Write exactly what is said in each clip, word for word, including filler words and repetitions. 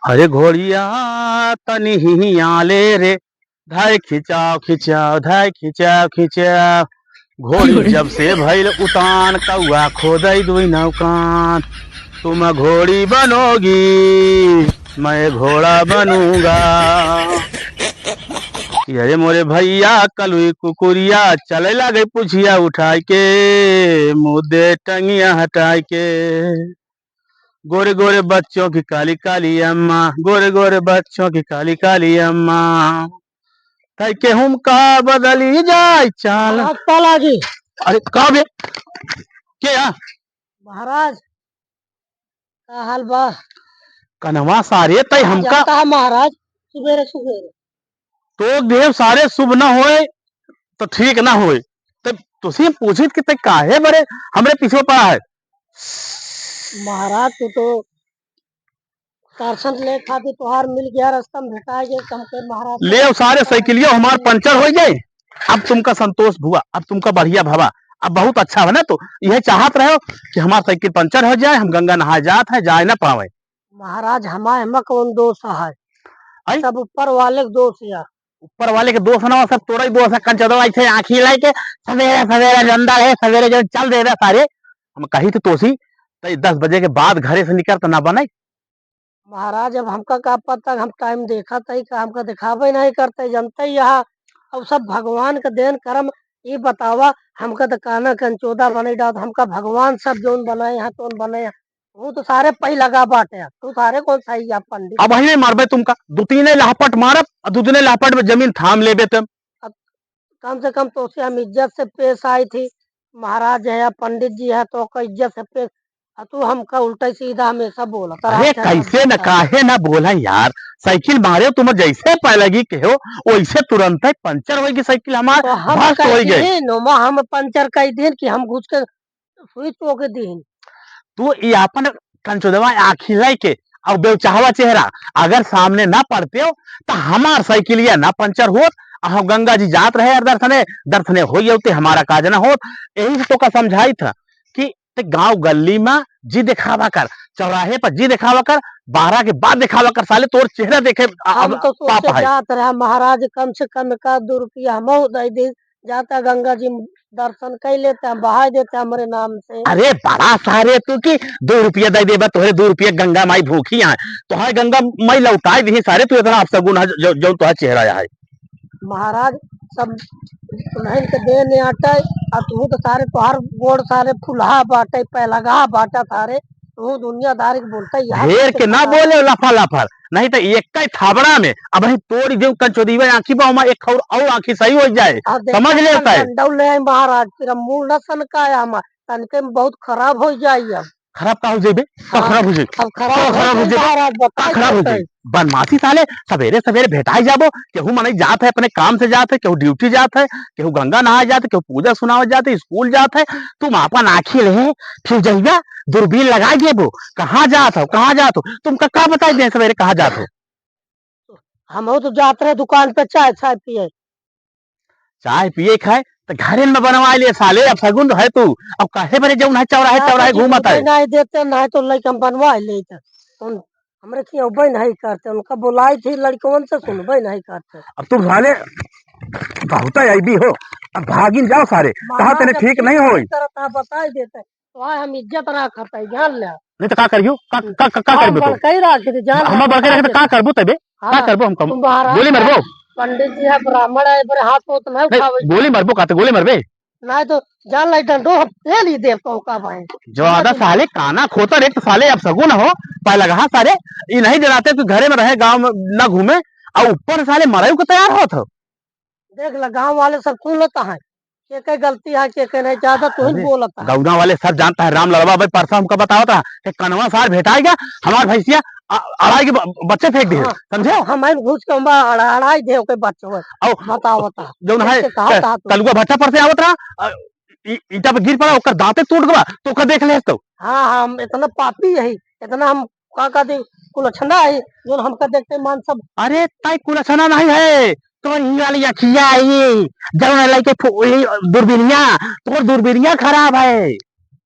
अरे घोड़िया तनी हियाँ ले रे, धाय खिंचाव खिंचाव, धाय खिंचाव खिंचाव। घोड़ी जब से भइल उतान, कौआ खोदइ दुई नौ कान। तुम घोड़ी बनोगी, मैं घोड़ा बनूंगा। अरे मोरे भइया कलुई कुकुरिया, चले लागे पुछिया उठाइ के, मुद्दे टंगिया हटाइ के। गोरे गोरे बच्चों की काली काली अम्मा, गोरे गोरे बच्चों की काली काली अम्मा। तै केहुम का बदली जाए चाल। आज का लागी? अरे का बे? के या? महाराज, का हाल बा? कनवा सारे तै आज हमका आता है महाराज, सुबेरे सुबेरे। तो देव सारे शुभ न होए, तो ठीक ना होए। तब तुसे पूछित कि तै काहे बरे हमरे पीछे पड़ा है? महाराज, तू तो दर्शन ले खातिर तोहार मिल गया, रास्ता में भेटा गए, कम के महाराज। ले अब सारे साइकिलिया हमार पंचर हो गए। अब तुमका संतोष भुआ, अब तुमका बढ़िया भवा, अब बहुत अच्छा है ना। तो यह चाहत रहे हो कि हमार साइकिल पंचर हो जाए, हम गंगा नहाए जात है, जाए ना पावे। महाराज, हमारे में कौन दोष है? आई? सब ऊपर वाले के दोष है। ऊपर वाले के दोष ना, सब तोरा ही दोष है। कंचदवा ऐसे आँखी लाई के सवेरे सवेरे रंदा है, सवेरे जो चल दे रहा सारे। हम कही तो तोसी, तो दस बजे के बाद घरे से निकर तो ना बने। महाराज, अब हमका का पता, हम टाइम देखा तई का, हमका दिखावे नहीं करते, जनते ही यहाँ। अब सब भगवान का देन करम। ये बतावा, हमका तो काना कंचोदा बने डाल, हमका भगवान सब जोन बनाए हैं, तोन बनाए हैं। वो तो सारे पही लगा बाटे, तू सारे कौन सही है पंडित? अब वही नहीं मारबे तुमका, दो तीन लहपट मारब और दो तीन लहपट में जमीन थाम लेबे तुम। अब कम से कम तो से हम इज्जत से पेश आई थी, महाराज है या पंडित जी है, तो का इज्जत से पेश, आ तू हमका उल्टा सीधा हमेशा बोलत रहा, अरे अच्छा कैसे न समझता। काहे ना बोला यार, साइकिल मारे तुम जैसे पै लगी के हो, वैसे तुरंत ही पंचर होगी साइकिल हमार, तो हम भस कह होई गई। दिए, नोमा हम पंचर कह दिए कि हम घुस के सुई तोके दिहिन। तू ई आपन कंचोदवा आँखी लाई के और बेवचाहवा चेहरा अगर सामने ना पड़ते हो, तो हमार साइकिलिया ना पंचर होत, आ हम गंगा जी जात रहे यार दर्शने, दर्शने हो जाते हमारा काज ना होत। यही से तोका समझाई था कि ते गांव गली में जी दिखावा कर, चौराहे पर जी दिखावा कर, बारह के बाद दिखावा कर, साले तोर चेहरा देखे आ-, हम अब तो पाप सोचे है। जात रहा महाराज, कम से कम एक आध दो रुपया हमहू दे दे, जाता गंगा जी दर्शन कर लेते हैं, बहाई देते हैं हमरे नाम से। अरे बड़ा सारे तू कि दो रुपया दे देबा, तोहरे दो रुपया गंगा माई भूखी आए, तोहरे गंगा माई लौटाई दी सारे, तू इतना अपसगुन है जो, जो तोहरा चेहरा है। महाराज, सब उन्हन के देने आटे, आ तू तो सारे तोहार गोड़ सारे फुलहा बाटे, पैलगहा बाटा सारे, तू दुनियादारी के बोलता यहाँ ढेर के ना बोले लफा लफर, नहीं तो एक ही थाबड़ा में अब ही तोड़ी देउ कंचोदीवा आँखी बा, हमार एक और, और आँखी सही हो जाए, अब देखा समझ लेता है। डंडौ ले आई महाराज, फिर हम मुंह न सनकाया हमार, तनके में बहुत खराब हो जाई अब। खराब का हो जाइबे? का हाँ, खराब हो जाई? अब खराब का हो खराब हो जाई जाई? महाराज, का बताई खराब हो देते। जाई? बदमाशी साले, सवेरे सवेरे भेटाई जाबो, केहू मनई जात है, अपने काम से जात है, केहू ड्यूटी जात है, केहू गंगा नहाए जात है, केहू पूजा सुनावे जात है, स्कूल जात है, तुम आपन आँखी ले, फिर जहिया दूरबीन लगाई देबो, कहाँ जात हो, कहाँ जात हो, तुमका का बताई दे सवेरे कहाँ जात हो? हमहू तो जात रहे दुकान पे चाय, चाय पिए। चाय पिए खाए तो घरे में बनवा ले साले, अपसगुन है तू। अब काहे बरे जौन है चौराहे, हाँ, चौराहे तो घूमत है। नहीं देते, नहीं तो लइका हम बनवा लेते। उन, हमरे खियौबे नहीं करते, उनका बुलाई थी लड़कवन से सुनबे नहीं करते। अब तू साले बहुत अइबी हो, अब भागिन जाओ सारे, कहा महाराज तने अब ठीक ठीक नहीं नहीं होई। करत, हाँ, बताई देते। तो आए हम इज्जत रखत है, जान ले। नहीं तो का करियो? का, का, का, का हम करबे तू? बड़काई रखे थे, जान हम ले, बड़काई रखे तो का करबो तबे? का हाँ, करबो हम कम? तू महाराज गोली मारबो? पंडित जी है, ब्राह्मण है, बड़े हाथ तो नहीं नहीं, उठावे। गोली मारबो का तो गोली मारबे? नहीं तो जान ले डंडो, हम ले ली देव तो का भाई। जो आधा साले काना खोतर एक तो साले अपसगुन हो, पहले कहा सारे, ई नहीं जनाते कि घरे में रहे, गाँव में ना घूमे, और ऊपर साले मरायु को तैयार होत हो। देख ल, गाँव वाले सब सुन लेता है, के के गलती है, के के नहीं, ज्यादा तू ही अरे, बोलता है। गौना वाले सब जानता है, राम लड़वा भाई परसा हमका बतावत रहा कि कनवा सार भेटाई गया, हमार भैंसिया अ-, अढ़ाई के ब-, बच्चे फेंक दिए, हाँ, समझे? हम आइन घुस के हम अड़ा-, अड़ाई दे ओके बच्चे हुए। आओ, बतावत है। जौन है, कैसे कहा क-, था तू? कलुआ भट्टा पर से आवत रहा, अ, ई-, ईंटा पे गिर पड़ा, ओकर दांते टूट गवा, तो ओकर देख ले तो। हाँ, हम इतना पापी है, इतना हम का का दे कुलछना है, जो हमका देखते मान सब। अरे, ताई कुलछना नहीं है, तो ई वाली अखिया आई, जौन लइके फु-, ई दूरबीनिया, तोर दूरबीनिया खराब है।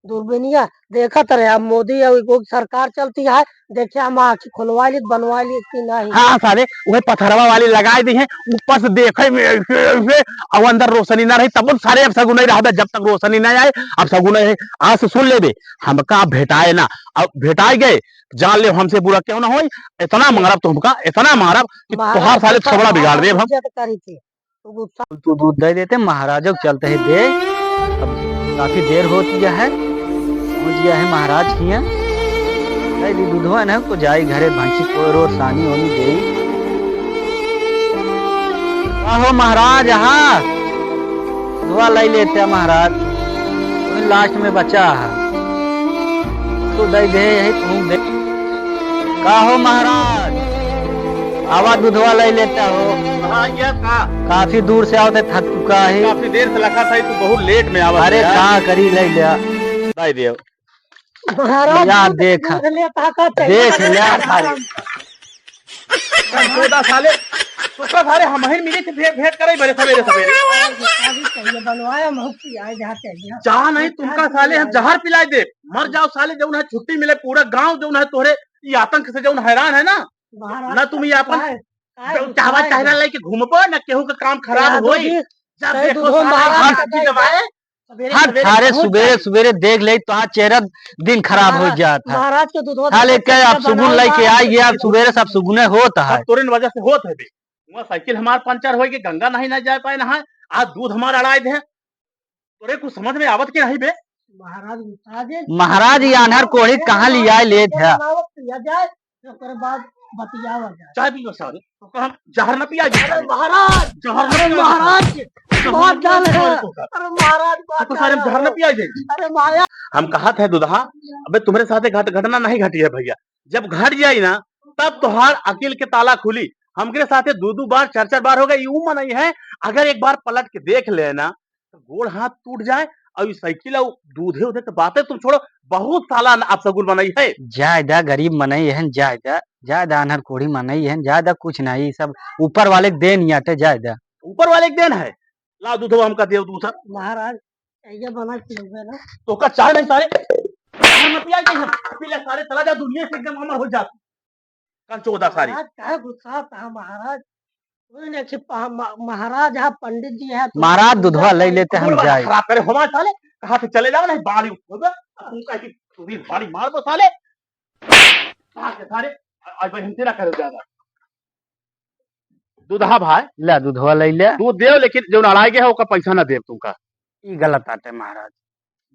दूरबीनिया देखत रहे, अब मोदी और एगो सरकार चलती है, देखे हम आँखी खोलवा ली, बनवा ली कि नहीं। हाँ, हाँ, साले, वही पथरवा वाली लगाए दी है, ऊपर से देखे में ऐसे, ऐसे, और अंदर रोशनी ना रही, तब सारे अब सगुन नहीं रहा, जब तक रोशनी ना आए, अब सगुन है। आज से सुन ले बे, हमका भेटाए ना, अब भेटाए गए, जान ले हमसे बुरा क्यों ना होई, इतना मारब तुमका, इतना मारब कि महाराज तोहार साले के साथ थोबड़ा बिगाड़ देब हम। इज्जत करी थी। तू गुस्सा तू दूध दे देते, महाराजो के चलते ही दे। अब काफी देर होती है, पहुँच गया है महाराज किया। दे दी दूधवा ना, को जाई घरे भैंसी को रोज सानी होनी दे। आहो महाराज, हाँ, दुआ ले लेते हैं महाराज, वही लास्ट में बचा है। तो दे दे, यही तुम दे। का हो महाराज, आवा दूधवा ले लेता हो। हाँ, ये का? काफी दूर से आवत है, थक चुका है। काफी देर से लगा था, तू बहुत लेट में आवत अरे है यार। का करी, ले लिया। दाई देव। महाराज, या दूध, देखा। दूध लेता का चाहिए? देख लिया। अरे। चौदह साले, तोका सारे हम ही मिले थे, भेंट, भेंट करे बड़े सवेरे सवेरे। अरे, गुस्सा भी चाहिए, बनवाया, हम पियाए जाते हैं। चाह नहीं, तुमका साले हम जहर पिलाए दे, मर जाओ साले, जौन है छुट्टी मिले, पूरा गांव जौन है तोहरे ई आतंक से जौन हैरान है ना, महाराज ना तुम ये अपन काहे, काहे जब गुस्सा चाहवा है? चेहरा लेके घूमबो, ना केहू का काम खराब यादव होई। जी, जब सही देखो दूधो साला महाराज हाथ का की दबाए, सवेरे हट सवेरे सारे, पहुंच सुबेरे जाए। सुबेरे देख ले तो आज चेहरा दिन खराब हो महाराज, जात है। महाराज के दूधो साले देखो के आप कैसे सुगुन बनावल लेके बा। आई, ये आप सुबेरे सब सुगुने होत है। अब तोरे वजह से होत है बे। वहाँ साइकिल हमार पंचर होई के गंगा नहीं ना जाए पाए नहाए, आज दूध हमार अड़ाए दे। तोरे कुछ समझ में आवत के नहीं बे? महाराज गुस्सा जे। महाराज, ये आन्हर कोढ़ी कहाँ ले आए लेत है? बनावत पिया जाए, ओकर बाद बतियावल जाए। चाय पी लो सारे। तो हम जहर न पिया जाए। अरे महाराज! जहर न अरे पिया जाए। महाराज! जहर न बहुत पिया जान जाए है। तो का? अरे महाराज, बहुत तो सारे जान जहर न है। पिया जाए। अरे माया! हम कहा थे दुदहा, अबे तुम्हरे साथे घट-, घटना नहीं घटी है भैया। जब घट जाई ना, तब तोहार अकिल के ताला खुली। हमरे साथे दू दू बार, चार चार बार हो गए, यूं मनई है, अगर एक बार पलट के देख ले ना, तो गोड़ हाथ टूट जाए। और ये साइकिल और दूधे उधे के बातें तुम छोड़ो, बहुत साला न-, अपसगुन मनई है। जाए दा, गरीब मनई है, जाए दा, जाए दा, आन्हर कोढ़ी मनई है, जाए दा, कुछ नहीं, सब ऊपर वाले के देन ही आटे, जाए दा। ऊपर वाले के देन है, ला दूधवा हमका देव दूसर। महाराज, चाहिए बना के लेबे ना। तोका चाह नहीं सारे, हम पिया के हम, पी ले सारे, चला जा दुनिया से एकदम अमर हो जा। कंचोदा सारी। महाराज, काहे गुस्सा था महाराज? कोई नहीं अच्छे पा-, म-, महाराज है, पंडित जी है, तो महाराज, दूधवा ले लेते हम जाए। खराब करे, हमारे साले, कहाँ से चले जाओ, नहीं बाड़ी उठोगे, तुम कहीं पूरी बाड़ी मार दो साले। कहाँ के सारे, आज भाई हिंसे ना करो ज्यादा। दूधहा भाई। ले, दूधवा ले ले। दूध देव, लेकिन जौन अड़ाए गए है, ओका पैसा ना देव तुमका। ई गलत आटे महाराज।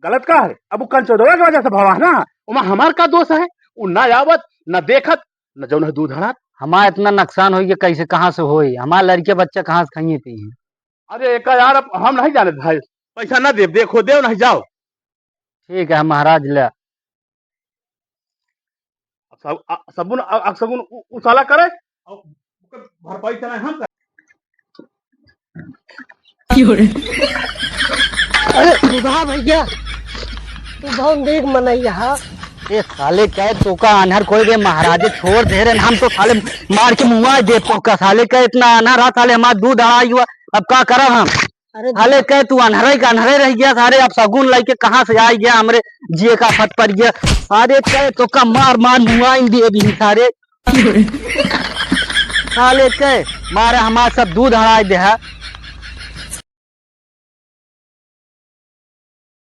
गलत का है? अब उ कंचोदवा के वजह से भवा है ना, ओमा हमार का दोष है? उ ना आवत, ना देखत, ना जौन है दूध हड़ात। हमार इतना नुकसान होई कि कैसे, कहाँ से होई? हमार लड़के बच्चा कहाँ से खाइए पिए? अरे एका यार, अब हम नहीं जाने भाई, पैसा ना देव, देखो देव नहीं जाओ। ठीक है महाराज, ले। अब सब, अ, सबुन, अ, अ, सबुन उ, उ साला करे, और ओकर भरपाई चलाए हम करे। अरे, दूधहा भैया, तू बहुत नीक मनई हा। ए साले, कहे तोका आन्हर कोई दे, महाराजे छोड़ दे रे, हम तो साले मार के मुआ दे तोका। साले, कहे इतना आन्हर हा, साले हमार दूध अड़ाई हुआ, अब का करब हम? अरे साले कहे तू अन्हरे का अन्हरे रह गया, सारे अपसगुन लइके कहाँ से आइ गया, हमरे जिए का फट पड़ गया। सारे कहे तोका मार मार मुआइन दे दी सारे। साले कहे मारे हमार सब दूध हड़ाइ दे है।